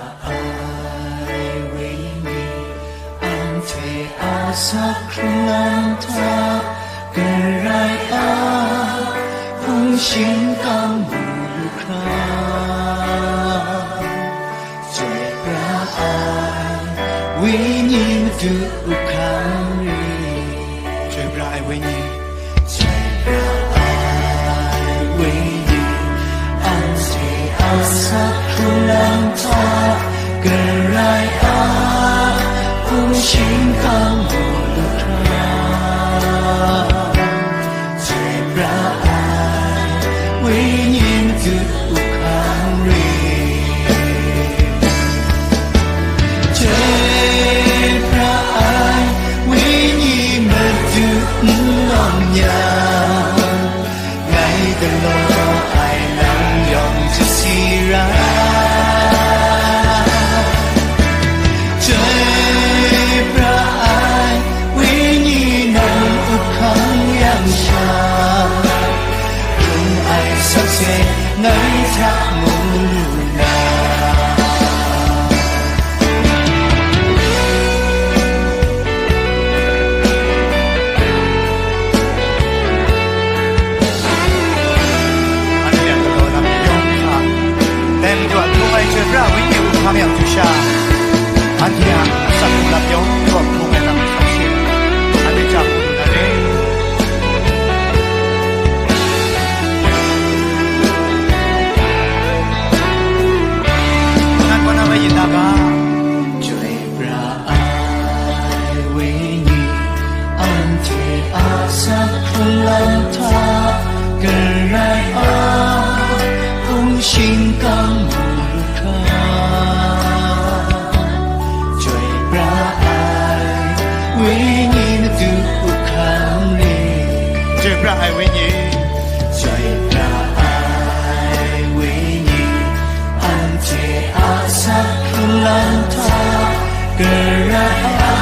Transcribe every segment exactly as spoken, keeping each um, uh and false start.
Ai wenyi, anhte a asak hkrung lam hta, Karai a hpung shingkang mu lu hkra, chyoi pra ai wenyi madu up hkang re. Chyoi pra ai wenyi, chyoi pra ai wenyi, anhte a asak hkrung lam hta, Karai a hpung shingkang mu lu hkra, chyoi pra ai wenyi madu up hkang re. Chyoi pra ai wenyi madu n lawm yang, ngai galaw ai lam yawng chyasi ra. Chyoi pra ai wenyi nang up hkang yang sha, hkrung ai sakse ngai hta mu lu na. Anhte a galaw lam yawng hta, dai Madu a hkrung ai chyoi pra wenyi up hkang yang hte sha, anhte a asak hkrung lam yawng hta hkrung ai lam hta she, anhte hta mu lu na re. Nang kaw na mai yin na ga? Chyoi pra ai wenyi, anhte a asak hkrung lam hta, Karai a hpung shingkang mu lu hkra, chyoi pra ai wenyi madu up hkang re. Chyoi pra ai wenyi, chyoi pra ai wenyi, anhte a asak hkrung lam hta, Karai a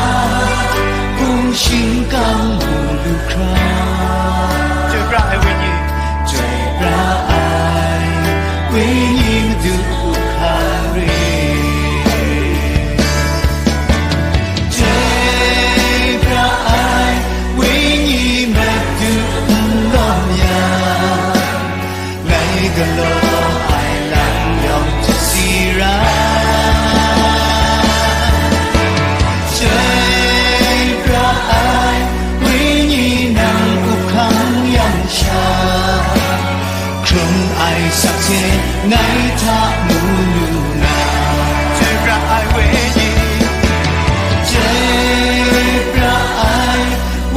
hpung shingkang mu lu hkra, chyoi pra ai wenyi, chyoi pra ai wenyi madu up hkang re. Chyoi pra ai wenyi madu n lawm yang, ngai galaw ai lam yawng chyasi ra. Chyoi pra ai wenyi nang up hkang yang sha, hkrung ai sakse ngai hta mu lu na. Chyoi pra ai wenyi, chyoi pra ai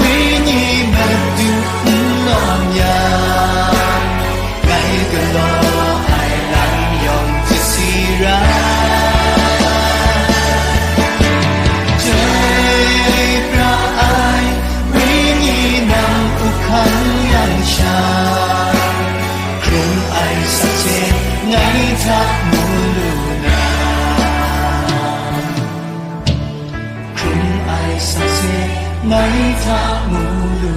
wenyi madu n lawm yang, ngai galaw ai lam yawng chyasi ra. Chyoi pra ai wenyi nang up hkang yang sha, hkrung ai sakse ngai hta mu lu na. Hkrung ai sakse ngai hta mu lu